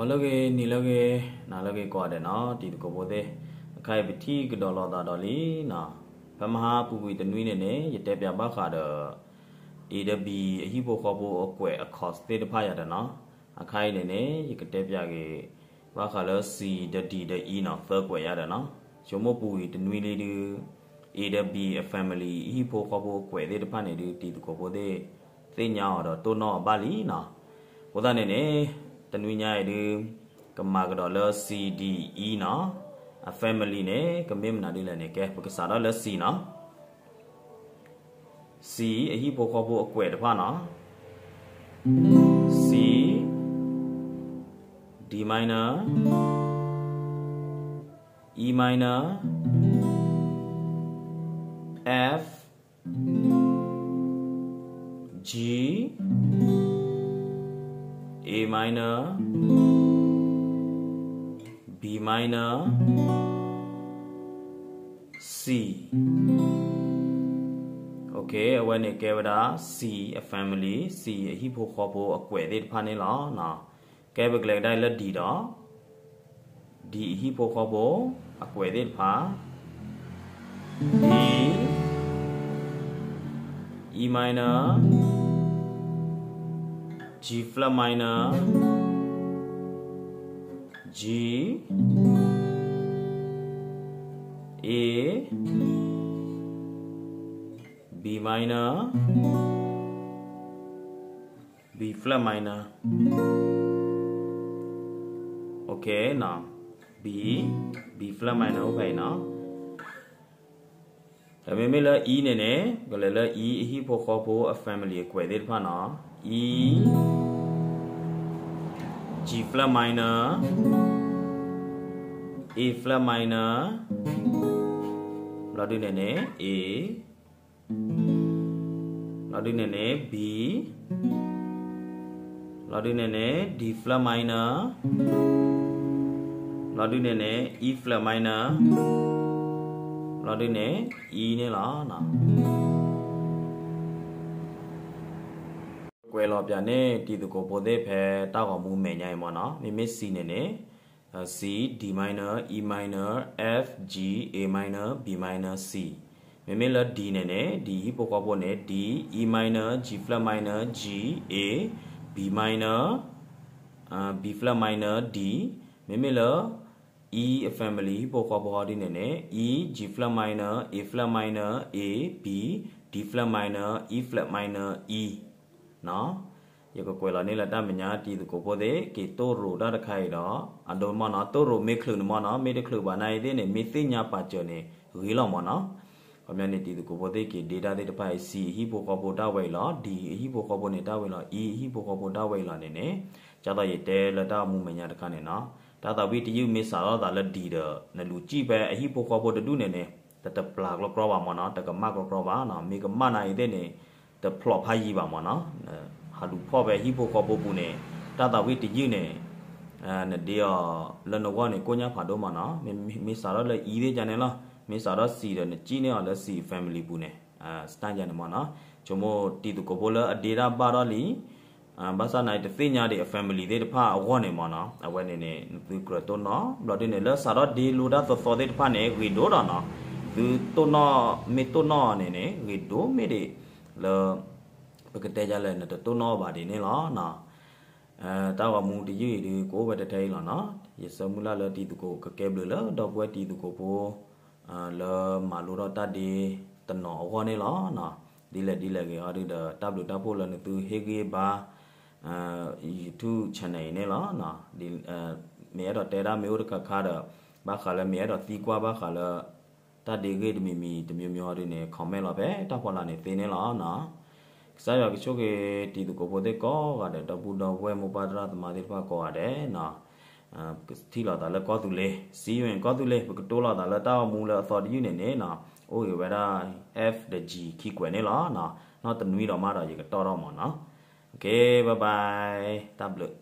ဂီၤလၢအဂ့ၤ နံၤလၢအဂ့ၤ နၤလၢအဂ့ၤကိးဂၤဒဲးနီၤ တံၤသကိးဖိသ့ၣ်, အခါအံၤပထံၣ်ကဒီးလိာ်သးဒီးလံနီၤ, ဖဲမဟါပူၤကွံာ်တနွံန့ၣ်န့ၣ် ယတဲပၠးဘၣ်ဃးဒီး A ဒီး B အဟံၣ်ဖိဃီဖိအကွဲးအ chord သ့ၣ်တဖၣ်ယၤဒီးနီၤ, အခါအံၤန့ၣ်န့ၣ် ယကတဲပၠးက့ၤ ဘၣ်ဃးလၢ C ဒီး D ဒီး E နီၤ သၢကွဲးယၤဒီးနီၤ, ဆိကမိၣ်ပူၤကွံာ်တနွံလံဒုး A ဒီး B အ family အဟံၣ်ဖိဃီဖိအကွဲးသ့ၣ်တဖၣ်န့ၣ်ဒုး တံၤသကိးဖိသ့ၣ် သ့ၣ်ညါအီၤဒီးတိၢ်နီၣ်အီၤဘၣ်လံနီၤ, အဃိသတးန့ၣ်န့ၣ် တနွံညါအံၤဒုး ကမၤကဒီးလၢ C D E နီၤ, အ family န့ၣ် ကမ့ၢ်မနုၤဒ်လဲၣ်န့ၣ် ကဲ ပကစးထီၣ်လၢ C နီၤ C အဟံၣ်ဖိဃီဖိအကွဲးတဖၣ်နီၤ, C, D minor, E minor, F, G, A minor, B minor, C. အဝဲန့ၣ်ကဲဝဲဒၣ် C အ family, C အဟံၣ်ဖိဃီဖိအကွဲးသ့ၣ်တဖၣ်န့ၣ်လီၤ. ကဲ ပကလဲၤကဒါလၢ D ဒီး D အဟံၣ်ဖိဃီဖိအကွဲးသ့ၣ်တဖၣ်, D, E minor, G flat minor, G, A, B minor, B flat minor, B, B flat minor အိၣ်ဖဲအံၤနီၤ. ဒီးမ့မ့ၢ်လၢ E န့ၣ်န့ၣ် ကလဲၤလၢ E အဟံၣ်ဖိဃီဖိအ family အကွဲးသ့ၣ်တဖၣ်နီၤ, E, G flat minor, A flat minor, ဘျီဒုန့ၣ်န့ၣ် A, ဘျီဒုန့ၣ်န့ၣ် B, ဘျီဒုန့ၣ်န့ၣ် D flat minor, ဘျီဒုန့ၣ်န့ၣ် E flat minor, ဘျီဒုန့ၣ် E န့ၣ်လီၤ. ကွဲးလီၤပၠးန့ၣ် တံၤသကိးဖိသ့ၣ်ဖဲတၢ်ဂီၤမူမဲာ်ညါအံၤမ့ၢ်နီၤ, မ့မ့ၢ် C န့ၣ်န့ၣ် C, D minor, E minor, F, G, A minor, B minor, C,မ့မ့ၢ်လၢ D န့ၣ်န့ၣ် D, E minor, G flat minor, G, A, B minor, B flat minor, D, မ့မ့ၢ်လၢ E family ဟံၣ်ဖိဃီဖိဟီဒ်န့ၣ်န့ၣ် E, G flat minor, A flat minor, A, B, D flat minor, E flat minor, E ယကကွဲးလီၤန့ၢ်လၢတၢ်မဲာ်ညါ တံၤသကိးဖိသ့ၣ် က့ၤတိၢ်ရိးတၢ်တခါအံၤဒီး အဒိမ့ၢ်နီၤ, တိၢ်ရိးမ့ၢ်ချုးန့ၣ်မ့ၢ်နီၤ, မ့ၢ်တချုးဘၣ်နာ်အံၤသ့ၣ်န့ၣ် မ့ၢ်သ့ၣ်ညါပာ်စၢၤန့ၣ် ဂ့ၤလီၤမ့ၢ်နီၤ. ခီပညီန့ၣ် တံၤသကိးဖိသ့ၣ်က့ၤဒ့တၢ်သ့ၣ်တဖၣ်အံၤ C အဟံၣ်ဖိဃီဖိတၢ်ဝဲအံၤလီၤ, D အဟံၣ်ဖိဃီဖိန့ၣ်တၢ်ဝဲအံၤလီၤ, E အဟံၣ်ဖိဃီဖိတၢ်ဝဲအံၤလီၤန့ၣ်န့ၣ်, ဒ်သိးယတဲလၢတၢ်ဂီၤမူမဲာ်ညါတခါန့ၣ်နီၤ, တၢ်သးဝံၣ်တယုၢ်မ့ၢ်စးထီၣ်သးလၢ D ဒီး နလူၤစံၣ်ဖဲအဟံၣ်ဖိဃီဖိတဒူၣ်န့ၣ်န့ၣ် တတပျၢ်ကျီကျီဘၣ်မ့ၢ်နီၤ, တကမၣ်ကျီကျီဘၣ်နီၤ, မ့ၢ်ကမၣ်နာ်အံၤသ့ၣ်န့ၣ် တဖျိးဖးယံၤဘၣ်မ့ၢ်နီၤ. ဟးလူၤဖီၣ်ဖဲဟံၣ်ဖိဃီဖိပူၤန့ၣ် တၢ်သးဝံၣ်တယုၢ်န့ၣ် နဒ့အီၤလၢနဂီၢ်န့ၣ် ကိၣ်ညါဖးဒိၣ်မ့ၢ်နီၤ. မ့ၢ်စးထီၣ်လၢ E သ့ၣ်ကန့ၣ်လီၤ, မ့ၢ်စးထီၣ် C ဒီး နစံၣ်န့ၢ်အီၤလၢ C family ပူၤန့ၣ် စတၢ်ကန့ၣ်မ့ၢ်နီၤ. ဆိကမိၣ်တံၤသကိးဖိလၢအဒ့တၢ်ဘၣ်ထီၣ်လံ ဘၣ်ဆၣ်နာ်အံၤတသ့ၣ်ညါဒံးအ family သ့ၣ်တဖၣ်အဂီၢ်န့ၣ်မ့ၢ်နီၤ, အဝဲန့ၣ်န့ၣ် နသုကြၢးတိၢ်နီၣ်, ဘျီဒ်န့ၣ် လၢစးထီၣ်ဒ့လိတၢ်သီသီသ့ၣ်တဖၣ်န့ၣ် ဂ့ၤဒိၣ်ဒီးနီၤ, သုတိၢ်နီၣ် မ့ၢ်တိၢ်နီၣ်အီၤန့ၣ်န့ၣ် ဂ့ၤဒိၣ်မ့ၢ်ဒံးလၢ ပကတဲဒ်လဲၣ် နတတိၢ်နီၣ်ဘၣ်ဒ်န့ၣ်လီၤ. တၢ်ဂီၤမူတယုၢ်အံၤဒုး ကအိၣ်ဝဲတထဲအံၤလီၤနီၤ. ယဆၢမုၢ်လၢ်လၢတံၤသကိးကကဲဘျုးလၢဒီပုၢ်ဝဲၢ်တံၤသကိးဖိ လၢမၤလိထီၣ်တၢ်ဒ့တနီၤအဂီၢ်န့ၣ်လီၤ. ဒ်လဲၣ်ဒ်လဲၣ်ဂ့ၤဟီဒုးဒီး တၢ်ဘျုးတၢ်ဖှိၣ်လၢနသုဟ့ၣ်ဂံၢ်ဘါ YouTube channel အံၤန့ၣ်လီၤ. မ့ၢ်အဲၣ်ဒိးတဲဒၣ်မ့ၢ်အိၣ်တခါခါဒီး ဘၣ်ဃးလၢမ့ၢ်အဲၣ်ဒိးသံကွၢ်ဘၣ်ဃးလၢ တၢ်ဒ့ဂ့ၢ်တမံၤမံၤတမျိုးမျိုးဟီဒုးန့ၣ် comment လီၤဖဲတၢ်ဖီလာ်န့ၣ်သ့န့ၣ်လီၤ. ကစၢ်ယွၤကဆိၣ်ဂ့ၤတံၤသကိးဖိသ့ၣ်ကိးဂၤဒဲး ဒီပုၢ်ဒီဝဲၢ်မိၢ်ပၢ်သရၣ်သမါသ့ၣ်တဖၣ်ကိးဂၤဒဲး ထံၣ်လိာ်သးလၢကီၢ်သူလ့ၤ စံယွၤကီၢ်သူလ့ၤ ပကတိၤလိာ်သးလၢတၢ်ဂီၤမူလၢအသီတယုၢ်န့ၣ်န့ၣ် အိၣ်ဂ့ၤဝဲဒၣ် F ဒီး G ခံကွဲးန့ၣ်လီၤ. နီၢ်တနွံဒီးမးဒီးယကတီၢ်ထီၣ်မ့ၢ်နီၤ. Okay, bye bye, တၢ်ဘျုး.